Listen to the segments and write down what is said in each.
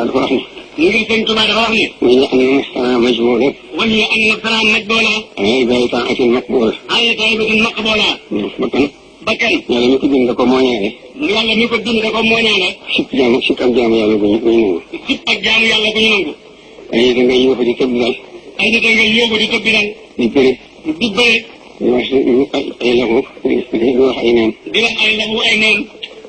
dafa wax ni. ñu ngi sëñ Tuubaa dafa wax ni. وإن أن السلام مجبولة. وهي أن السلام مجبولة. عيب طاعة مقبولة. ay taybatin maqbula. bakkan. bakkan. yàlla mi ko bind da ko mooñaale. yàlla mi ko bind da ko mooñaale. sip ak jaamu yàlla bu ñu nangu. sip ak jaamu yàlla bu ñu nangu. ay nit a ngay yóbbu di tëb dal. ay nit a ngay yóbbu di tëb dal. di bëri. di bëri. di wax ay laxu. di wax ay neen. di wax ay laxu ay neen.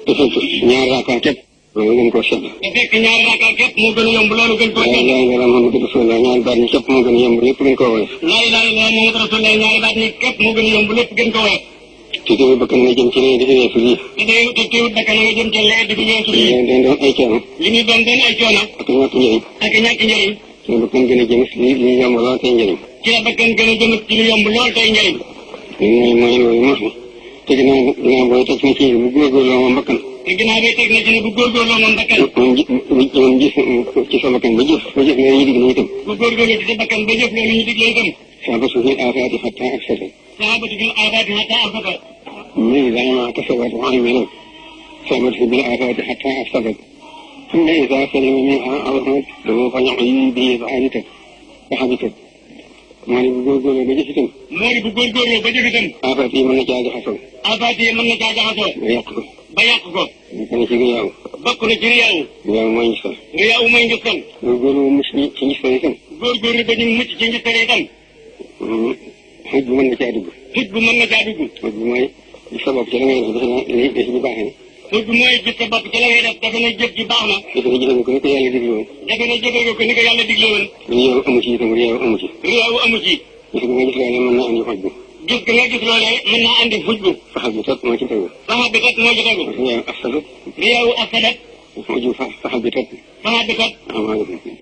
te fekk ñaar raaka képp. loolu gën koo sedd. te fekk ñaari raaka képp moo gën a yomb loolu gën koo sedd. laa ilaaha illallaah Muhammadu rasuulullaah ñaari baat ñi képp moo gën a yomb lépp gën koo woyof. laa ilaaha illallaah Muhammadu rasuulullaah ñaari baat ñi képp moo gën a yomb lépp gën koo woyof. te teewul bakkan nga jëm ci lee di fi weesu lii. te teewul bakkan nga jëm ci lee di fi weesu lii. dañ doon ay coono. li ñuy doon ay coono. ak ñàkk njëriñ. ak ñàkk njëriñ. te bakkan gën a jëm li yomb lool tey njëriñ. ci la bakkan gën a jëm ci lu yomb lool tey njëriñ. mooy loolu moo xam. te ginnaaw booy teg na ci bu góorgóorloo moom bakkan. te ginnaaw bi teg na ci ne bu góorgóorloo moom bakkan. moom gis ci sa bakkan ba jëf loolu ñu dig la itam. bu góorgóorloo ci sa bakkan ba jëf loolu ñu dig la itam. saabatu fil aafaati hattaa afsadat. saabatu fil aafaati hattaa afsadat. من إذا ما كسبت وعملت ثبت بالآفات حتى أفسدت ثم إذا سلم منها أظهرت له فيعيي به فحدثت فحدثت moo di bu góorgóorloo ba jëf itam. moo di bu góorgóorloo ba jëf itam. aafaat yi mën na caa jaxasoo. aafaat yi mën na caa jaxasoo. ba yàq ko. ba yàq ko. bokk na ci riyaaw. bokk na ci riyaaw. riyaaw mooy ngistal. riyaaw mooy ngistal. góorgóorlu ba mucc ci ngistal itam. góorgóorlu ba ñu mucc ci ngistal itam. xuj bu mën na caa dugg. xuj bu mën na caa dugg. xuj bu mooy gis sa bopp ci la ngay def defe naa li def ji baax na. xuj bu mooy gis sa bopp ci la ngay def defe na jëf ji baax na. defe na jëfe ko ni ko yàlla digle woon. defe na jëfe ko ni ko yàlla digle woon. riyaaw amu ci itam riyaaw amu ci. riyaaw amu ci. gis nga gis loolee mën naa andi xuj bu. gis nga gis loolee mën naa andi xuj bu. faxal bi tot moo ci tegu. faxal bi tot moo ci tegu. riyaaw afsadat. riyaaw afsadat. xuj faxal bi tot. faxal bi tot.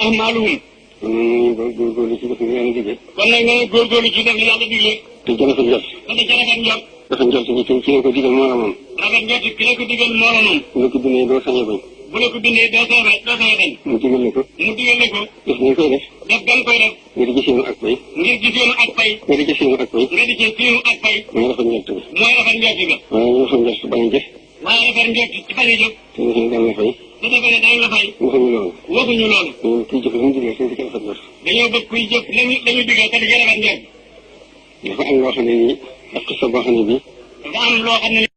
amaaluhum. kon nag góorgóorlu ci def li yàlla digle. kon nag nga góorgóorlu ci def li yàlla digle. te jërë fa njort. te ca rafet njort. dafa njort ni ci la ko digal moo la moom. rafet njort ki la ko digal moo la moom. bu la ko bindee doo sañ a bañ. bu la ko bindee doo sañ a bañ. mu digal la ko. mu digal la ko. def nañ koy def. def gan koy def. nga di ci séenu ak bay. ngir ci séenu ak pay. nga di ci séenu ak bay. nga di ci séenu ak pay. mooy rafet njort bi. mooy rafet njort bi. waaye ñu rafet njort bañ a jëf. waaye rafet njort ci bañ a jëf. te defe ne daan la fay. te defe ne dañ la fay. waxuñu loolu. waxuñu loolu. ñun kuy jëf la mu digal suñu ci rafet njort. dañoo bëgg kuy jëf lañu digal te di ci rafet njort. dafa am loo xam ne nii ak sa boo xam ne bii. dafa am loo xam ne